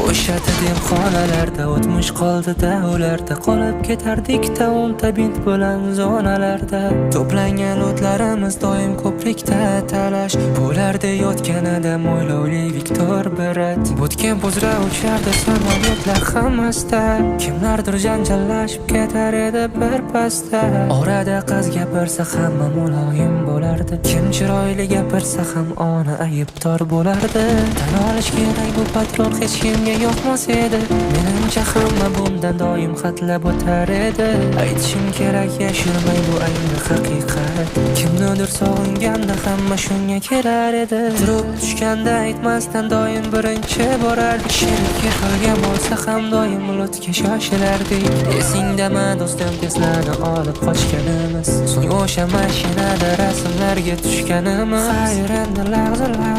O'sha demxonalarda o'tmish qoldi-da, ularda qolib ketardik-da 10 ta bint bilan zonalarda. To'plangan o'tlarimiz doim ko'prikda talash bo'lardi, yotganida mo'ylovli Viktor Birat. Bootcamp uzra uchardi samolyotlar hammasida, kimlardir janjallashib ketar edi bir pasda. Orada qiz gapirsa, hamma muloyim bo'lardi, kim chiroyli gapirsa ham, ona aybdor bo'lardi. Tan olish kerak, bu patrol hech kimga yoqmas edi. Menimcha, hamma bundan doim hatlab o'tar edi. Aytishim kerak, yashirmay, bu ayni haqiqat. Kimnidir sog'inganda hamma shunga kelar edi. Turib tushganda aytmasdan doim birinchi borardik. Sherik yiqilgan bo'lsa ham, doim loot ga shoshilardik. Esingdami, do'stim, Teslani olib qochganimiz, so'ng o'sha mashinada rasmlarga tushganimiz? Xayr, endi lahzalar.